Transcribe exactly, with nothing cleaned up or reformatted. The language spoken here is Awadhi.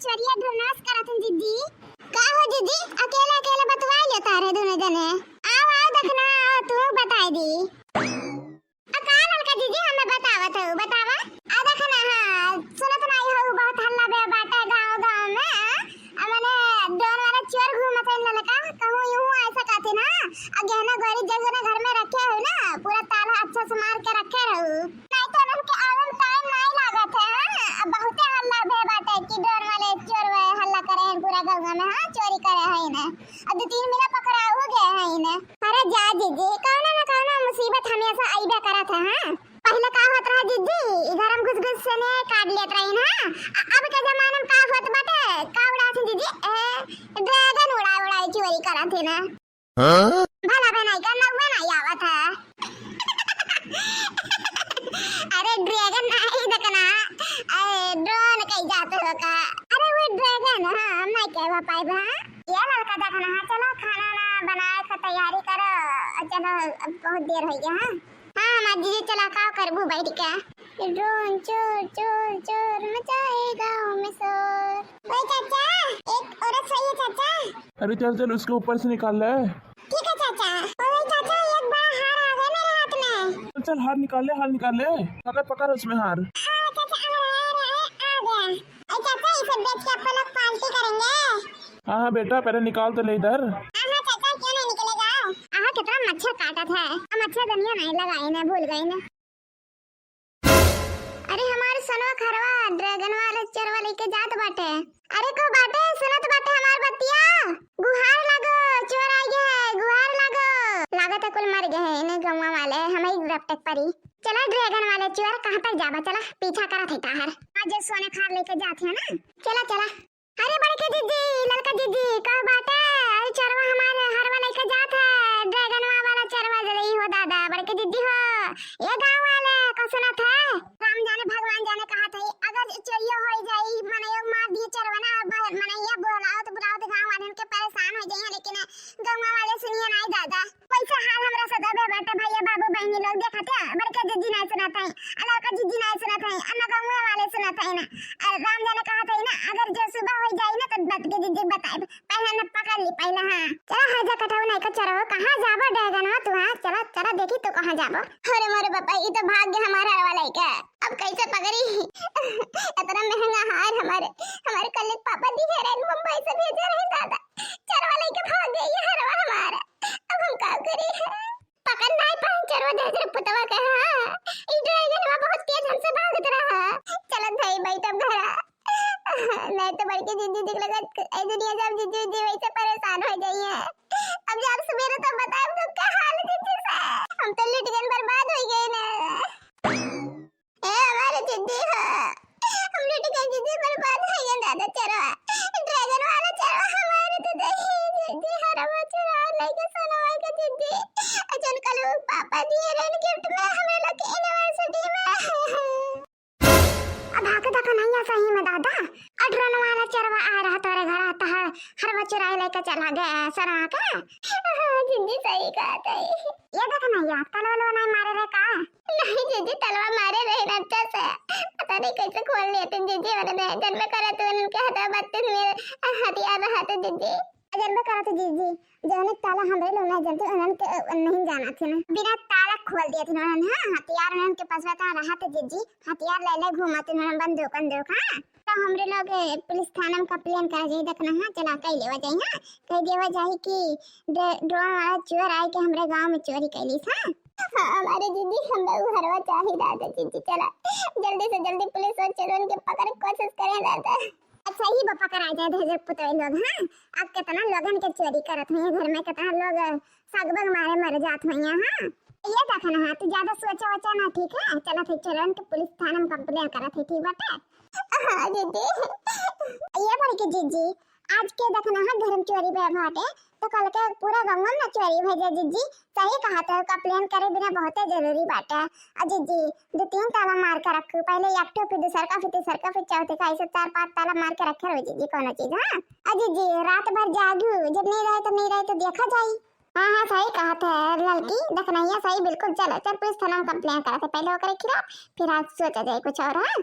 चोरिया ढूंढस करत हन जिज्जी। का हो जिज्जी, अकेले अकेले बतुआई लेता रहे दोनों जने। आओ आओ देखना, आओ तू बताई दी। आ का ललका जिज्जी हमें बतावत हो, बतावा। आ देखना, हाँ, सुनत नाई हो, बहुत हल्ला बे बाटे गाँव गाँव में, आ? आ मने ड्रोन वाला चोर घूमत है ललका, कहूँ यूं ऐसा कहते ना, आ गहना गोरी जौन घर में रखे हो ना, पूरा ताला अच्छा से मार के रखे रहो। नहीं तो उनके आवे में टाइम नहीं लागत है, हाँ? अब बहुते हल्ला भे बाटे कि ड्रोन वाले चोर वे हल्ला करे हैं पूरा गाँव में, हाँ? चोरी करे हैं ना। अब दो तीन मिला पकड़ा हो गए हैं ना। अरे जा जिज्जी, कौनो ना कौनो मुसीबत हमेशा अइबे करत है, हाँ? पहले का होत रहा जिज्जी, ई घर में घुस घुस से ने काट लेत रही ना। अ-, अब के जमाना में का होत बाटे, का उड़ात है जिज्जी? ए, ड्रैगन उड़ा उड़ाई चोरी करत है ना। हाँ? भला बे नहीं का नौवे नहीं आवत है। अरे ड्रैगन नहीं देखना, अरे ड्रोन कही जात हो का? अरे वो ड्रैगन, हाँ, हम नहीं कह पाए, हाँ। ये ललका देखना, हाँ, चलो खाना ना बनाए का तैयारी करो, चलो अब बहुत देर हो गया, हाँ। हाँ, हमार जीजी चला का करबू बैठ के? ड्रोन चोर, चोर, चोर, मचाए गाँव में शोर। ओए चाचा, एक औरत सही है चाचा। अरे चल चल, उसके ऊपर से निकाल ले। ठीक है चाचा। ओए चाचा, एक बड़ा हार आ गया मेरे हाथ में। चल चल, हार निकाल ले, हार निकाल ले। पकड़ पकड़ उसमें हार। हाँ चाचा, आ रहा है, आ रहा है, आ गया। ए चाचा, इसे बेच के अपन लोग पार्टी करेंगे। हाँ, हाँ बेटा, पहले निकाल तो ले इधर। हाँ, हाँ चाचा, क्यों नहीं निकलेगा? आहा, कितना मच्छर काटत है। हम मच्छरदनिया नहीं लगाए ने, भूल गए ने। अरे, हमार सनवा खरवा ड्रैगन वाले चरवा लेके जात बाटे। अरे, को बाटे, सुनत बाटे हमार बतिया? गुहार लागो, चोर आ गया है, गुहार लागो। लागत है कुल मर गए हैं, इन्हें गौवा वाले, हमें ही रपटक परी। चला ड्रैगन वाले चोर, कहाँ तक जाबा? चला, पीछा करत है ताहर। आज जे सोने खार लेके जात है ना, चला, चला। अरे बड़के जिज्जी, ललका जिज्जी, का बाटे? अरे चरवा हमारे हरवा लेके जात है, ड्रैगनवा वाला चरवा जलई हो दादा, बड़के जिज्जी हो। ये गाँव वाले का सुनत है? राम जाने भगवान जाने कहा था, अगर चोरियो हो जाई, मनैयो मार दिए चरवा ना, ब-, मनैया बुलावत बुलावत गाँव वाले के परेशान हो जाइए, लेकिन गौवा वाले सुनिए नहीं दादा। वैसे हाल हमरा सदा बे बाटे भैया, बाबू, बहिनी लोग देखत है, बड़का जिज्जी नाय सुनत है, आ लड़का जिज्जी नाय सुनत है, आ ना गौवे वाले सुनत है ना। आ राम जाने कहत है ना, अगर जो सुबह हो जाई ना, तो बड़के जिज्जी बताए, पहले न पकड़ ली पहले, हाँ। चला, हर जा कटाऊ नहीं का चरवा, कहाँ जाबो डैगन हो तू, हाँ? चला, चला, देखी तू कहाँ जाबो। अरे मोरे बापा, ई तो भाग गया हमारा वाला ही का। अब कैसे पकड़ी? इतना महंगा हार हमारे, हमारे कल पापा दिहे रहे, मुंबई से भेजे रहे दादा। चरवा लेके भाग गई है हरवा हमारा। अब हम का करी? पकड़ नाई पाई चरवा दे हजर पुतवा के, हाँ। ई ड्रैगनवा बहुत तेज हमसे भागत रहा। चलत भाई बैठब घरा। नहीं तो बड़के जिज्जी जी के लगे ए दुनिया जब जिज्जी जी वैसे परेशान हो जाइए। अब जब सवेरे तो बताए तो का हाल जिज्जी से। हम तो लुट गए, बर्बाद हो गए ना। ए, हमारे जिज्जी हो। हम लुट गए जिज्जी, बर्बाद हो गए दादा चरवा। ड्रैगन वाला चरवा हमारे तो दही जिज्जी, हरवा चुरा लेके सोनवा के जिज्जी। अचन कल वो पापा दिए रहे गिफ्ट में हमें लोग के एनिवर्सरी में। अब हाके देखा नहीं है सही में दादा। आ ड्रोन वाला चरवा आ रहा तोरे घर, तहर हरवा चुराई लेके चला गया सरवा के। जिज्जी सही कहत है। ये देख ना यार, तलवा लवा नहीं मारे रहे का? नहीं जिज्जी, तलवा मारे रहे ना अच्छा से। पता नहीं कैसे खोल लिए थे जिज्जी, मैंने नहीं जन्म करा तो उनके हाथ में बत्तीस मेरे हथियार रहा था जिज्जी। जन्म करा था जिज्जी, जौने ताला हमरे लोग नहीं जानते, उन्हन के, अ, नहीं जाना थे ना। बिना ताला खोल दिए थे उन्हन, हाँ, हथियार उन्हन के पास रहता रहा था जिज्जी, हथियार ले ले घूमा थे उन्हन, बंदूक, बंदूक, हाँ। तो हमरे लोग, ए, पुलिस थाना में complain कर जाई, देखना, हाँ, चला कई लेवा जाई, हाँ, कह देवा जाई कि ड्र-, ड्रोन वाला चोर आए के हमरे गांव में चोरी कैली, हाँ। हाँ, हमारे जिज्जी, हमरा उ हरवा चाही दादा जिज्जी, चला जल्दी से जल्दी पुलिस और चोरन के पकड़ के कोशिश करें दादा। अच्छा ही बा, पकड़ा जाए दहेजर पुतवे लोग, हाँ, अब कितना लोगन के चोरी करत हुई घर में, कितना लोग सगबग मारे मर जात हुई, हाँ। ये देखना, हाँ, तू ज्यादा सोचा वोचा ना, ठीक है, चला फिर चोरन के पुलिस थाना में complain करत है, ठीक बाटे। हाँ दीदी। ये बड़की जिज्जी, आज के देखना है घर में चोरी भय बाटे, तो कल के पूरा गाँव में चोरी भय जाए जिज्जी। सही कहा तो, complain करे बिना बहुते जरूरी बाटे। आ जिज्जी, दो तीन ताला मार के रखू, पहले एक ठो, फिर दूसर का, फिर तीसर का, फिर चौथे का, ऐसे चार पांच ताला मार के रखे रहो जिज्जी कोनो चीज, हाँ। आ जिज्जी, रात भर जागू, जब नहीं रहे तो नहीं रहे तो देखा जाई। हाँ, हाँ, सही कहत है ललकी, देखनैया सही, बिल्कुल। चल, चल, पुलिस थाना में complain करत है, पहले ओकरे खिलाफ, फिर आज सोचा जाए कुछ और, हाँ?